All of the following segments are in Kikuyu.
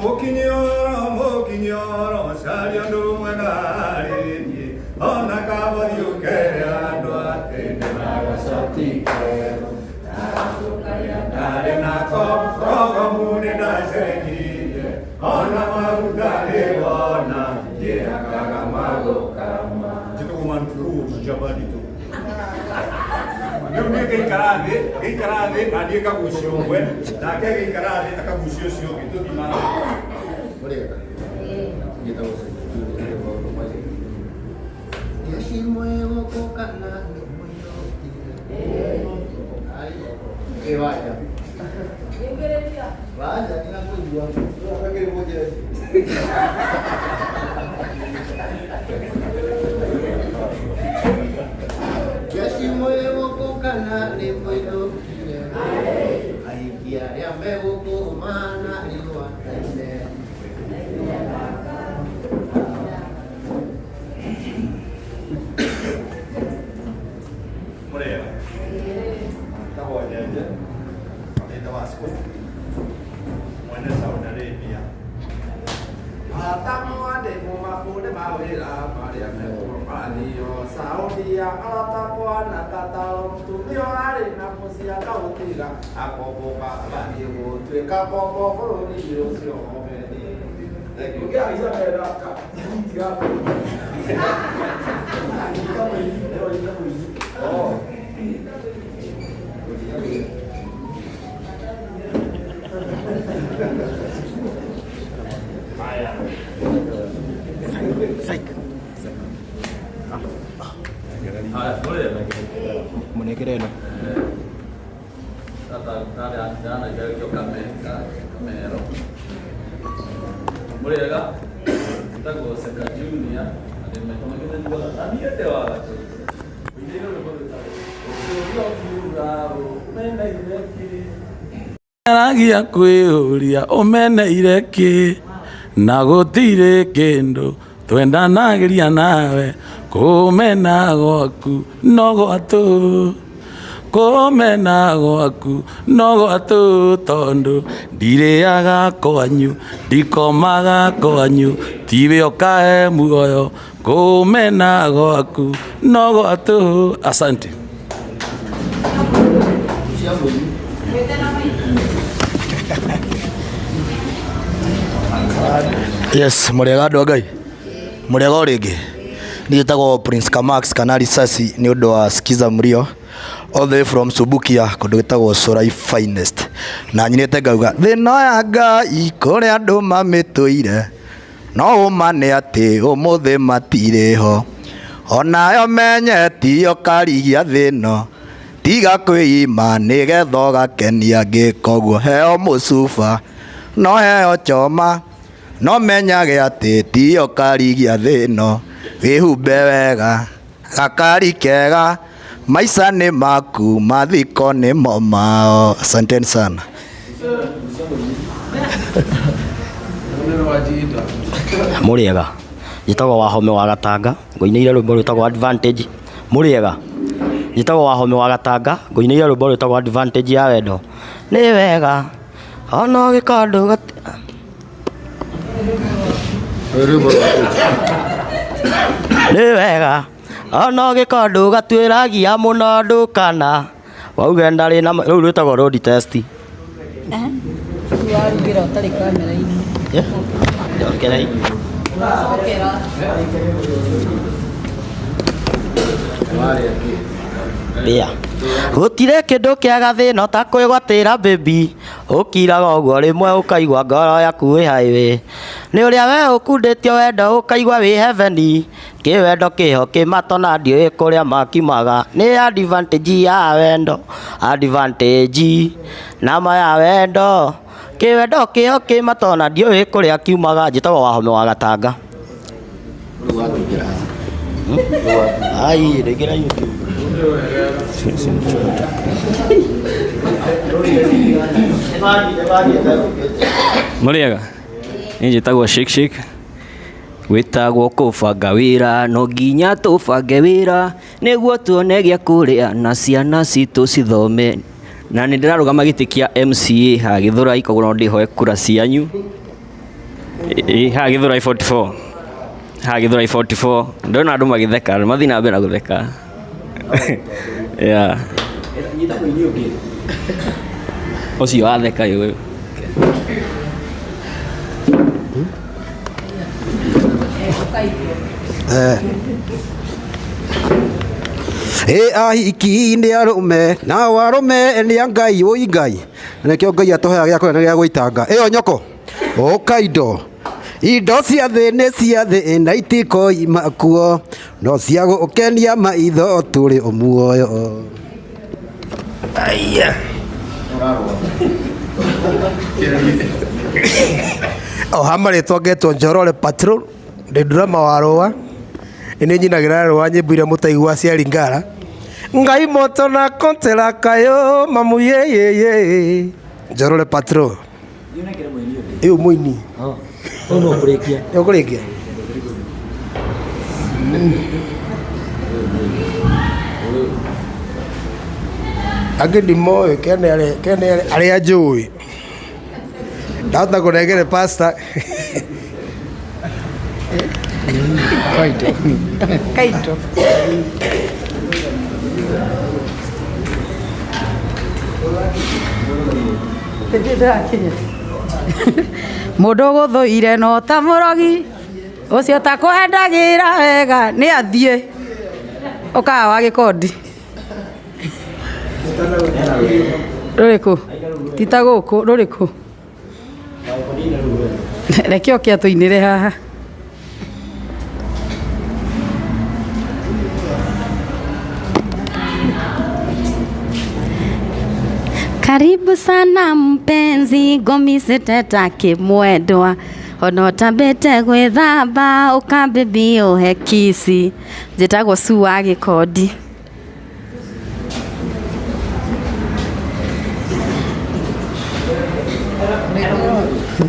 Mũkinyoro mũkinyoro caria ũndũ mwega harĩ niĩ ona kaba ũkere andũ atĩ ndĩna gacati kerũ ndarĩ nako rogomu nĩ ndacenjirie ona maguta nĩ wona njĩhakaga magũkama. Njĩtagwo Manfrud Jabadito. Rĩu niĩ ngĩikara thĩ, ngĩikara thĩ na niĩ ngagucio ũmwe, nake agĩikara thĩ akagucio ũcio ũngĩ, tũthiĩ na Mũrĩega. Njĩtagwo Secretary wa maũndũ macio. Jeshi gũkũ kana nĩ mũiyũkire. Ĩ wanja. Wanja ndinakũigua. Ũrakĩrĩ mũjeshi. Jeshi gũkũ kana nĩ mũiyũkire. Ahiki arĩa me gũkũ mahana riũa ta imera. Mũrĩega. Njĩtagwo Njenje, ndĩ Damasco, mwene Saudi Arabia. Atamu andĩmũ mabundi ma wĩra marĩa metwo mathio Saudia aratakwa na tataro mũtumia ũrarĩ na mũciĩ akaũtiga akomboka agathiĩ gũtuĩka ngombo bũrũri ũcio omeni. Thank you. Oh. Haya, mũrĩega. Mũnengere ĩno. Tata tarĩ ndanaigagio kamero. Mũrĩega. Njĩtagwo Seka Junior na ndĩ maita maingĩ nĩ njiguaga ta niĩ ndĩ wa gatũ. Ũinĩire rwĩmbo rwĩtagwo Ũkĩũria ũkiuga ũmeneire kĩ. Aragia kwĩyũria ũmeneire kĩ na gũtirĩ kĩndũ twendanagĩria nawe kũmena gwaku no gwatũ kũmena gwaku no gwatũ tondũ ndirĩaga kwanyu ndikomaga kwanyu tiwe ũkahe muoyo kũmena gwaku no gwatũ. Asante. Yes, mũrĩega andũ a Ngai. Mũrĩega o rĩngĩ. Niĩ njĩtagwo Prince Kamax kana Risasi nĩ ũndũ wa Skiza Mrio all the way from Subukia kũndũ gwĩtagwo Surai Finest. Na nyinĩte ngauga thĩna ya Ngai kũrĩa andũ mamĩtũire no ũma nĩ atĩ ũmũthĩ matirĩ ho onayo menye tiyo karigia thĩno tiga kwĩima nĩgetha ũgakenia angĩ koguo heo mũcuba no heo choma no menyage atĩ tiyo karigia thĩno wĩhumbe wega gakari kega maica nĩ maku mathiko nĩmo mao. Asanteni sana. Mũrĩega. Njĩtagwo Wahome wa Gatanga, ngũinĩire rwĩmbo rwĩtagwo Advantage. Mũrĩega. Njĩtagwo Wahome wa Gatanga, ngũinĩire rwĩmbo rwĩtagwo Advantage ya wendo. Nĩ wega ona ũgĩka ũndũ nĩ wega ona ũgĩka ũndũ ũgatuĩragia mũno ndũkana wauge ndarĩ na rũu rwĩtagwo road test. Warugĩra ũtarĩ kamera-inĩ. Njokerei. Cokera. Mbĩa. Gũtirĩ kĩndũ kĩaga thĩna ta kwĩgwatĩra baby ũkiraga ũguo rĩmwe ũkaigua ngoro yaku ĩ highway nĩ ũrĩa we ũkundĩtio wendo ũkaigua wĩ heaven kĩwendo kĩho kĩmatona ndiũĩ kũrĩa makimaga nĩ advantage ya wendo advantage nama ya wendo kĩwendo kĩho kĩmatona ndiũĩ kũrĩa kiumaga. Njĩtagwo Wahome wa Gatanga. Ai, ndaingĩra YouTube. Mũrĩega. Niĩ njĩtagwo Shake Shake. Wĩtagwo kũbanga wĩra, no nginya tũbange wĩra nĩguo tuone gĩa kũrĩa na ciana citũ cithome. Na nĩ ndĩrarũgama gĩtĩ kĩa MCA ha Gĩthũrai, koguo no ndĩhoe kura cianyu. Ĩ haha Gĩthũrai 44. Haha Gĩthũrai 44. Ndona andũ magĩtheka, mathiĩ na mbere na gũtheka. Yeah. Nyita mũini ũngĩ. Ũcio watheka ũyũ. Eh. Ĩ ahiki nĩ arũme nao arũme nĩ a Ngai ũi Ngai na nĩkĩo Ngai atũheaga gĩa kũrĩa na gĩa gũitanga ĩyo nyoko ũka indo indo cia thĩ nĩ cia thĩ na itikoima kuo no cia gũkenia maitho tũrĩ o muoyo. Aya. O ha marĩtwa ngetwo Njorore Patrol, ndĩ drama wa rũa, nĩ niĩ nyinagĩra rũa nyĩmbo iria mũtaigua cia Lingala. Ngai moto na kontera kayo mamu ye ye ye. Njorore Patrol. Ĩũ mũini. Ũyũ no ũkũrĩkia. Nĩ ũkũrĩkia? Angĩ ndimoĩ kene kene arĩa njũĩ. Ndahota kũnengere pastor. Kaito. Kaito. Mũndũ ũgũthũire no ta mũrogi ũcio takwendagĩra wega nĩ athiĩ ũkaga wa gĩkondi rũrĩkũ ti ta gũkũ rũrĩkũ reke oke atũinĩre haha. Karibu sana mpenzi ngomisete kimwendwa ona ũtambĩte gwĩthamba ũkambibi ũhe kici njĩtagwo Sue wa Gĩkondi.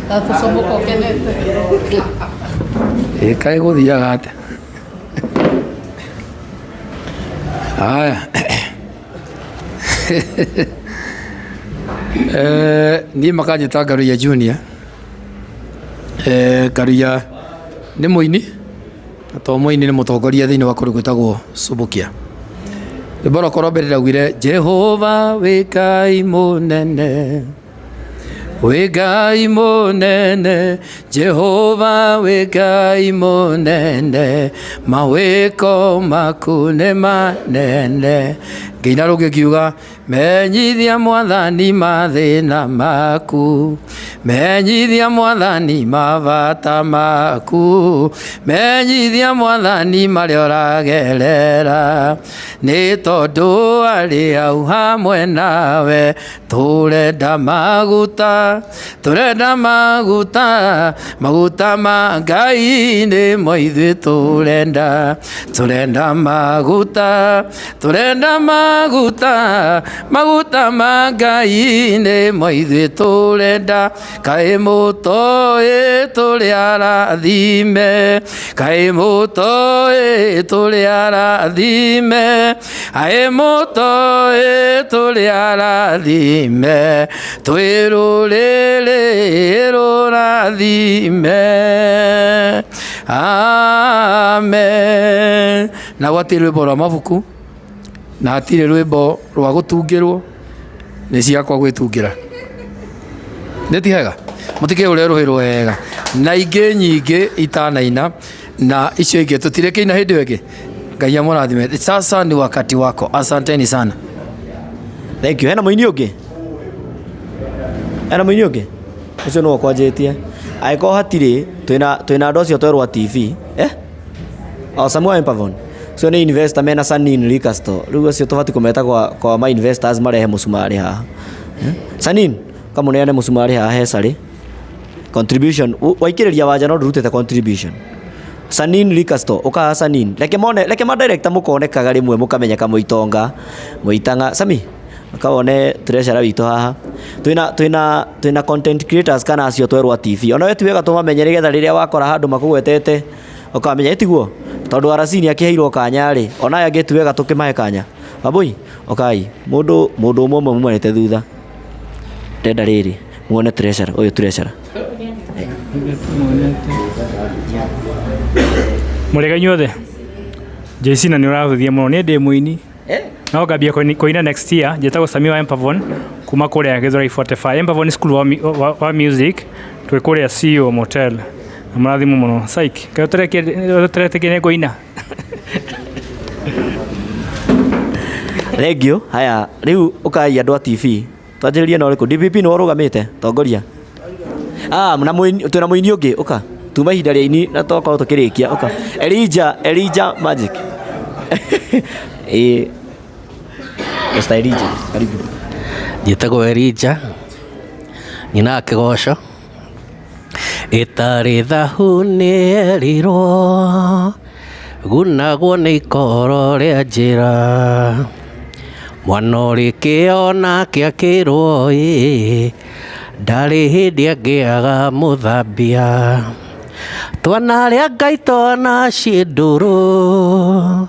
Tũcomoka ũkenete. Ĩ kaĩ gũthiaga atĩa? Haya. Eh, niĩ makanjĩta Ngaruiya Junior. Eh, Ngaruiya nĩ mũini na to mũini nĩ mũtongoria thĩinĩ wa kũndũ gwĩtagwo Subukia. Rwĩmbo rwakwa rwa mbere ndaugire Jehova wĩ Ngai mũnene wĩ Ngai mũnene Jehova wĩ Ngai mũnene mawĩko maku nĩ manene. Ngĩina rũngĩ ngiuga Menyithia mwathani mathĩna maku, menyithia mwathani mabata maku, menyithia mwathani marĩa ũragerera, nĩ tondũ arĩ hau hamwe nawe. Tũrenda maguta, tũrenda maguta, maguta ma Ngai nĩmo ithuĩ tũrenda. Tũrenda maguta, tũrenda maguta, maguta ma Ngai nĩmo ithuĩ tũrenda. Kaĩ mũtoĩ tũrĩ arathime, kaĩ mũtoĩ tũrĩ arathime, kaĩ mũtoĩ tũrĩ arathime, twĩ rũrĩrĩ rũrathime. Amen. Na gwatirĩ rwĩmbo rwa mabuku na hatirĩ rwĩmbo rwa gũtungĩrwo nĩ ciakwa gwĩtungĩra. Nĩ ti hega mũtikĩhũre rũhĩ rwega na ingĩ nyingĩ itanaina na icio ingĩ tũtirĩkĩina hĩndĩ ĩyo ĩngĩ. Ngai amũrathime. Sasa ni wakati wako. Asanteni sana. Thank you. Hena mũini ũngĩ? Hena mũini ũngĩ? Ũcio nĩwe ũkwanjĩtie. Angĩkorwo hatirĩ, twĩna twĩna andũ acio twerwo a TV. Eh? O Samuel Empavon. Ũcio nĩ investor mena Sanin Liquor Store. Rĩu acio tũbatiĩ kũmeta kwa kwa ma investors marehe mũcumarĩ haha. Eh? Sanin, kamũneane mũcumarĩ haha he carĩ. Contribution, waikĩrĩria wanja no ndũrutĩte contribution. Sanin Liquor Store, ũkaha Sanin. Reke mone, reke ma director mũkonekaga rĩmwe mũkamenyeka mwĩ itonga, mwĩ itang'a. Sami, ũkawone treasurer witũ haha. Twĩna, twĩna, twĩna content creators kana acio twerwo a TV. Ona we ti wega tũmamenye nĩgetha rĩrĩa wakora handũ makũgwetete ũkamenya, ĩ tiguo? Tondũ RC nĩ akĩheirwo kanya rĩ, ona aya angĩ ti wega tũkĩmahe kanya. Wambũi, ũkai. Mũndũ, mũndũ ũmwe ũmwe mumanĩte thutha. Ndĩrenda rĩrĩ, muone treasurer, ũyũ treasurer. Mũrĩega inyuothe. JC na nĩ ũrahũthia mũno niĩ ndĩ mũini no ngambia kũina next year. Njĩtagwo Sami wa Empavon kuma kũrĩa Gĩthũrai 45 Empavon School wa music twĩ kũrĩa CEO Motel na mũrathimwo mũno. Psych kaĩ ũtaretĩkia nĩ ngũina? Thank you. Haya, rĩu ũkai andũ a TV. Twanjĩrĩrie na ũrĩkũ? DPP nĩwe ũrũgamĩte, tongoria. Ah, na mũini, twĩna mũini ũngĩ, ũka. Tuma ihinda rĩa ini na twakorwo tũkĩrĩkia, ũka. Elijah, Elijah Magic. Ĩĩ. Mr. Elijah, karibu. Njĩtagwo Elijah, nyinaga kĩgoco. Ĩtarĩ thahu nĩ erirwo, gunagwo nĩ ikoro rĩa njĩra. Mwana ũrĩ kĩo nake akĩrwo ĩ, ndarĩ hĩndĩ angĩaga mũthambia. Twana rĩa Ngai twana ciĩ ndũrũ,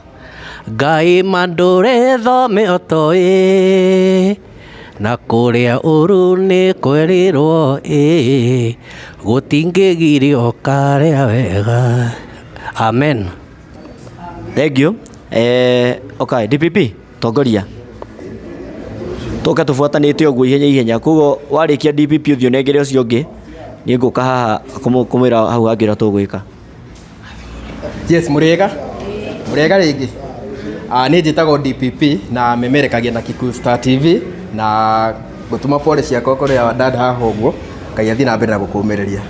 Ngai mandũre thome otoĩ, na kũrĩa ũru nĩ kwerirwo ĩ, gũtingĩgirio karĩa wega. Amen. Thank you. Okay, DPP, tongoria. Tũke tũbuatanĩte ũguo ihenya ihenya. Koguo warĩkia DPP ũthiĩ ũnengere ũcio ũngĩ, niĩ ngũka haha kũmwĩra hau hangĩ ũrĩa tũgwĩka. Yes, mũrĩega? Mũrĩega rĩngĩ? Niĩ njĩtagwo DPP na memerekagia na Kikuyu Star TV na ngũtũma pole ciakwa kũrĩ our dad haha ũguo. Ngai athiĩ na mbere na gũkũmĩrĩria.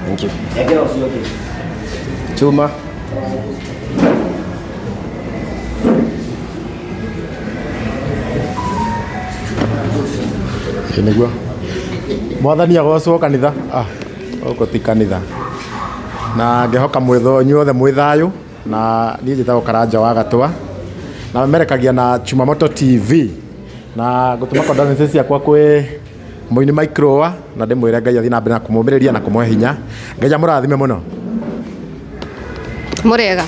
Thank you. Nengera ũcio ũngĩ. Chuma. Ĩ nĩguo mwathani agocwo kanitha. Ah, gũkũ ti kanitha na ngĩhoka mwĩtho inyuothe mwĩ thayũ na niĩ njĩtagwo Karanja wa Gatwa na memerekagia na Chumamoto TV na ngũtũma condolences ciakwa kwĩ mũini Mike Rũa na ndĩmwĩre Ngai athiĩ na mbere na kũmũmĩrĩria na kũmũhe hinya. Ngai amũrathime mũno. Mũrĩega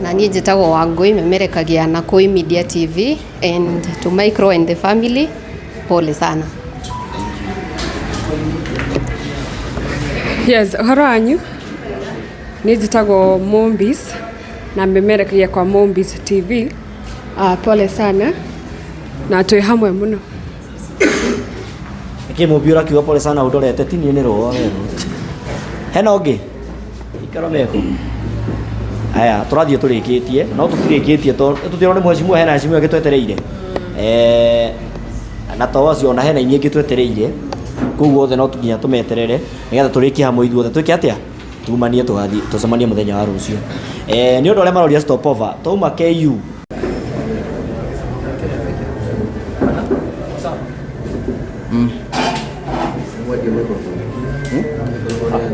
na niĩ njĩtagwo Wangũi memerekagia na Kũi Media TV and to Micro and the family, pole sana. Yes, ũhoro wanyu niĩ njĩtagwo Mombis na memerekagia kwa Mombis TV. Pole sana na twĩ hamwe mũno. Nĩkĩ mũmbi ũrakiuga pole sana ũndorete ti niĩ nĩ rũa werũ. Hena ũngĩ? Ikaro meko. Aya, tũrathiĩ tũrĩkĩtie, no tũtirĩkĩtie tondũ tũtirona nĩ mheshimiwa hena mheshimiwa ĩngĩ twetereire. Na to acio ona hena inyuĩ ingĩ twetereire. Koguo othe no nginya tũmeterere nĩgetha tũrĩkie hamwe ithuothe. Twĩke atĩa? Tumanie tũgathiĩ tũcemanie mũthenya wa rũciũ. Nĩ ũndũ arĩa maroria stop over, twauma KU.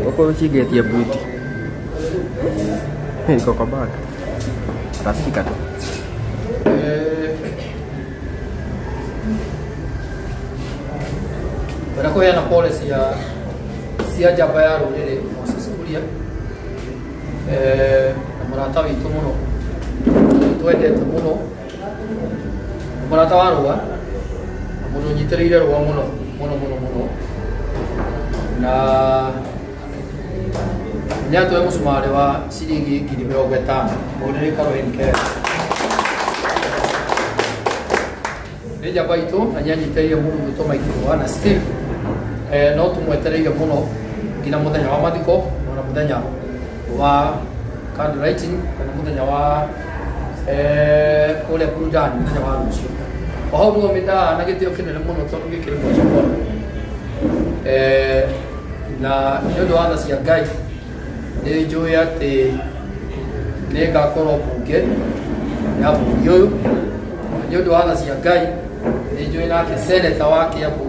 Okorwo cingetie buti. Niko kwa bag. Atasikika tu. Kwenda kũheana pole cia njamba ya rũrĩrĩ Moses Kuria, na mũrata witũ mũno twendete mũno, mũrata wa rũa na mũndũ ũnyitĩrĩire rũa mũno mũno mũno mũno, na nĩatũhe mũcumarĩ wa ciringi 50,000 mũrĩrĩ Caroline Kera. Nĩ njamba itũ na nĩanyitĩrĩire mũndũ gwĩtwo Mike Rũa na still no tũmwetereire mũno nginya mũthenya wa mathiko ona mũthenya wa candle lighting kana mũthenya wa kũrĩa burudani mũthenya wa rũciũ. O hau nĩguo na gĩtĩo kĩnene mũno tondũ gĩkĩ nĩ mwacukwa. Na nĩ ũndũ wa tha cia Ngai nĩ njũĩ atĩ nĩ ngakorwo mbunge ya bũrũri ũyũ. Nĩ ũndũ wa tha cia Ngai nĩ njũĩ nake seneta wa Kiambu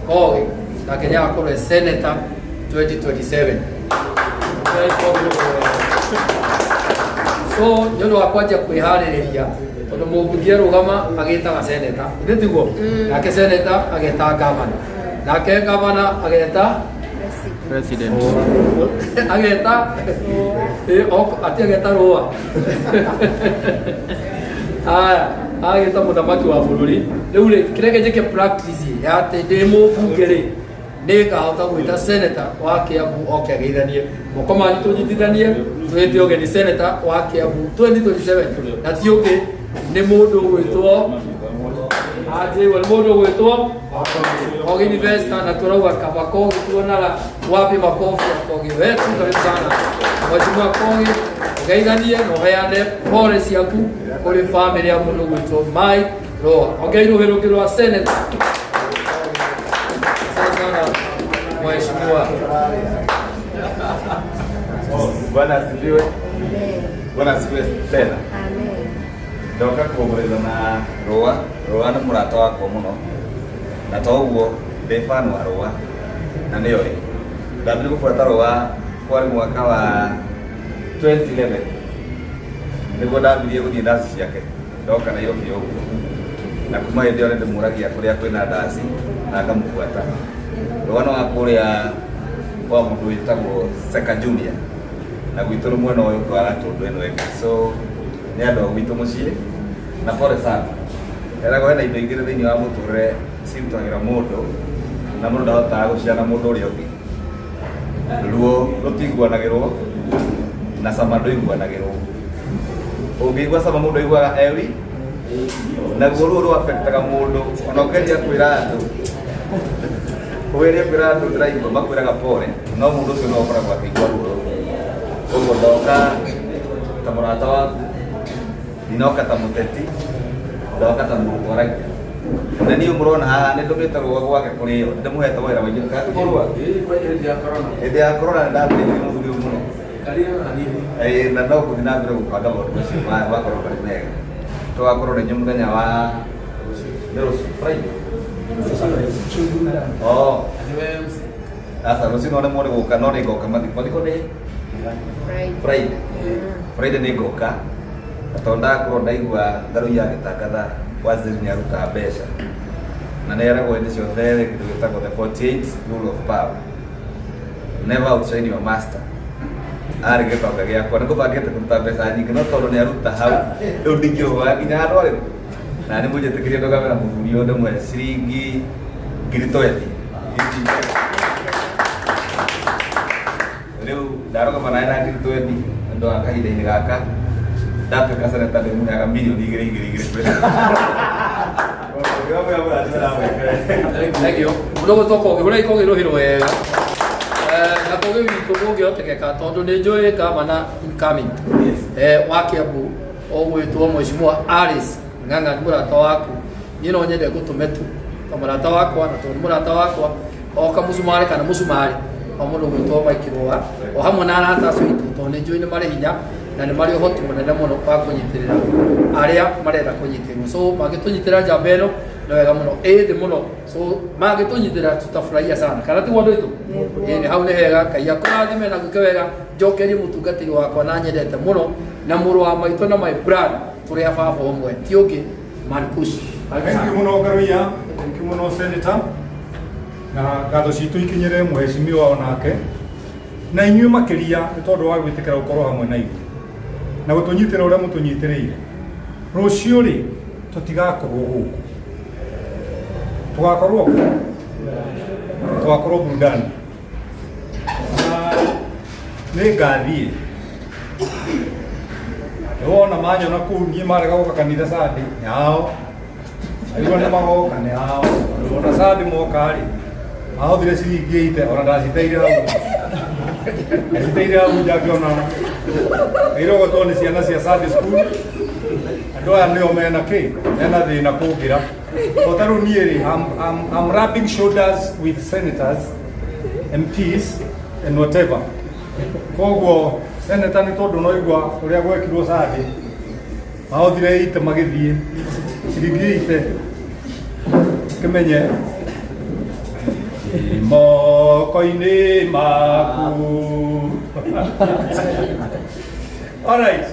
Kogi nake nĩ agakorwo e seneta 2027. So nĩ ũndũ wa kwanjia kwĩharĩrĩria tondũ mũmbunge arũgama agĩtaga seneta, githĩ tiguo? Nake seneta ageta gavana, nake gavana ageta President. Ageta ati ageta rũa. Aya, ageta mũthamaki wa bũrũri. Rĩu rĩ, kĩreke njĩke practice ya atĩ ndĩ mũmbunge rĩ, Nĩ ngahota gwĩta senator wa Kiambu oke ageithanie. Moko manyu tũnyitithanie, twĩte ũgeni senator wa Kiambu 2027, na ti ũngĩ nĩ mũndũ ũgwĩtwo anjĩgwo, nĩ mũndũ ũgwĩtwo Kogi Investor, na tũrauga kaba Kogi tuonaga wapi makofi ya Kogi wetu. Karibu sana Mheshimiwa Kogi, ũgeithanie na ũheane pole ciaku kũrĩ famĩlĩ ya mũndũ ũgwĩtwo Mike Roa. Ongereirwo rũhĩ rwa senator. Asante sana mheshimiwa. Bwana asifiwe. Bwana asifiwe tena. Ndoka kuomboleza na Rũa. Rũa nĩ mũrata wakwa mũno, na to ũguo ndĩ fan wa Rũa na nĩoĩ ndambire gũbuata Rũa kwarĩ mwaka wa 2011 nĩguo ndambirie gũthiĩ ndaci ciake ndoka Nairobi ũguo, na kuma hĩndĩ ĩyo nĩndĩmũragia kũrĩa kwĩna ndaci na ngamũbuata. Rũa nĩ wa kũrĩa kwa mũndũ wĩtagwo Seka Junior, na gwitũ nĩ mwena ũyũ ũngĩ wa Gatũndũ ĩno ĩngĩ, so nĩ andũ a gwitũ mũciĩ, na pole sana. Eragwo hena indo igĩrĩ thĩinĩ wa mũtũrĩre cirutagĩra mũndũ na mũndũ ndahotaga gũciana mũndũ ũrĩa ũngĩ: ruo rũtiguanagĩrwo na cama ndũiguanagĩrwo. Ũngĩigua cama, mũndũ aiguaga ewi, naguo ruo rũ affectaga mũndũ. Ona ũgeria kwĩra andũ, ũgeria kwĩra andũ ndĩraigua, makwĩraga pole, no mũndũ ũcio no ũkoragwo akĩigua ruo rũu. Ũguo ndoka ta mũrata waku, ndinoka ta mũteti, ndoka ta mũndũ twaragia na niĩ mũrona haha nĩ ndũmĩte rũa gwake kũrĩo, ndĩmũhete wĩra waingĩ kana ti kũrũa. Hĩndĩ ya corona nĩ ndambĩrĩirie mũthuri ũyũ mũno. Ĩĩ, na no gũthiĩ na mbere gũbanga maũndũ macio makorwo marĩ mega. Tũgakorwo na inyuĩ mũthenya wa nĩ rũciũ, Friday. Oh, aca, rũciũ no nemwo nĩ gũka, no nĩ ngoka mathiko. Mathiko nĩ Friday. Friday nĩ ngoka, na tondũ ndakorwo ndaigua Ngarũiya agĩtangatha waziri nĩ aruta mbeca, na nĩ eragwo hĩndĩ ciothe kĩndũ gĩtagwo the 48 rule of power: never outshine your master. Arĩ gĩtonga gĩakwa, nĩ ngũbangĩte kũruta mbeca nyingĩ, no tondũ nĩ aruta hau rĩu ndingĩrũga nginya handũ arĩ, na nĩ mũnjĩtĩkĩrie ndũgame na mũthuri ũyũ ndĩmũhe ciringi 20,000. Rĩu ndarũgama nawe na 20,000 nĩ ũndũ wa kahinda-inĩ gaka. Ndatuĩka seneta, ndĩmũheaga 2 mirioni igĩrĩ igĩrĩ. Thank you. Mũndũ ũgwĩtwo Kogi, hũrai Kogi rũhĩ rwega. Na Kogi witũ kũngĩhotekeka, tondũ nĩ njũĩ gavana incoming wa Kiambu ũgwĩtwo Mheshimiwa Alice Ng'ang'a nĩ mũrata waku. Niĩ no nyende ngũtũme tu ta mũrata wakwa, na tondũ nĩ mũrata wakwa oka mũcumarĩ kana mũcumarĩ wa mũndũ ũgwĩtwo Mike Rũa o hamwe na arata acio aitũ, tondũ nĩ njũĩ nĩ marĩ hinya na nĩ marĩ ũhoti mũnene mũno wa kũnyitĩrĩra arĩa marenda kũnyitĩrĩrwo. So mangĩtũnyitĩra njamba ĩno nĩ wega mũno, ĩ thĩ mũno, so mangĩtũnyitĩra tutafurahia sana, kana tiguo andũ aitũ? Ĩ, nĩ hau nĩ hega. Ngai akũrathime na gwĩke wega. Njokerie mũtungatĩri wakwa na nyendete mũno na mũrũ wa maitũ na my brother, tũrĩ a baba ũmwe, ti ũngĩ Marcus. Thank you mũno Ngaruiya, thank you mũno senator, na ngatho citũ ikinyĩre mheshimiwa onake na inyuĩ makĩria nĩ tondũ wa gwĩtĩkĩra gũkorwo hamwe na ithuĩ na gũtũnyitĩra ũrĩa mũtũnyitĩrĩire. Rũciũ rĩ, tũtigakorwo gũkũ, tũgakorwo kũ? Tũgakorwo burudani, na nĩ ngathiĩ nĩwona manyona kũu. Niĩ marega gũka kanitha Sunday nĩ ao, aigua nĩ magoka nĩ ao. Ona Sunday moka rĩ, mahũthire ciringi 80, ona ndaciteire hau, ndaciteire hau nja ngĩona irogotwo nĩ ciana cia Sunday school. Andũ aya nĩo mena kĩ, mena thĩna kũngĩra. O ta rĩu niĩ rĩ, I'm rubbing shoulders with senators, MPs and whatever. Koguo senator, nĩ tondũ no igua ũrĩa gwekirwo Sunday, mahũthire ite magĩthiĩ ciringi 80, kĩmenye moko-inĩ maku. Alright,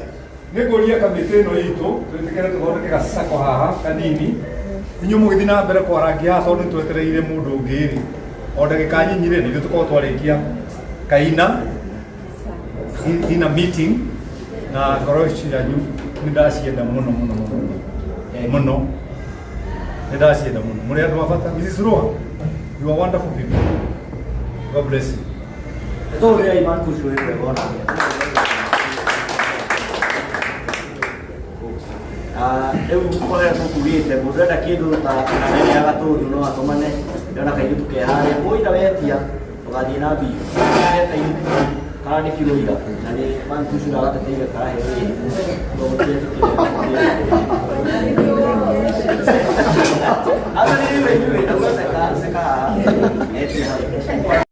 nĩ ngũria kamĩtĩ ĩno itũ twĩtĩkĩre tũthondeke gacako haha kanini, inyuĩ mũgĩthiĩ na mbere kwarangia haha, tondũ nĩ twetereire mũndũ ũngĩ rĩ, o ndagĩka nyinyi rĩ, nĩguo tũkorwo twarĩkia kaina ina meeting. Na ngoro cianyu nĩ ndacienda mũno mũno mũno mũno, nĩ ndacienda mũno. Mũrĩ andũ a bata. Mrs. Rua, you are wonderful people. God bless you. Tũhũrĩre Iman Kush rũĩ rwega onake. Ah, rĩu ũrĩa tũkugĩte mũndũ enda kĩndũ ta kanene ya gatũndũ no atũmane ndĩrona kairĩtu ke harĩa ũira wetia tũgathiĩ na mbio Eta kana nĩ kiro ira na nĩ mantucura gateteire karahe wĩra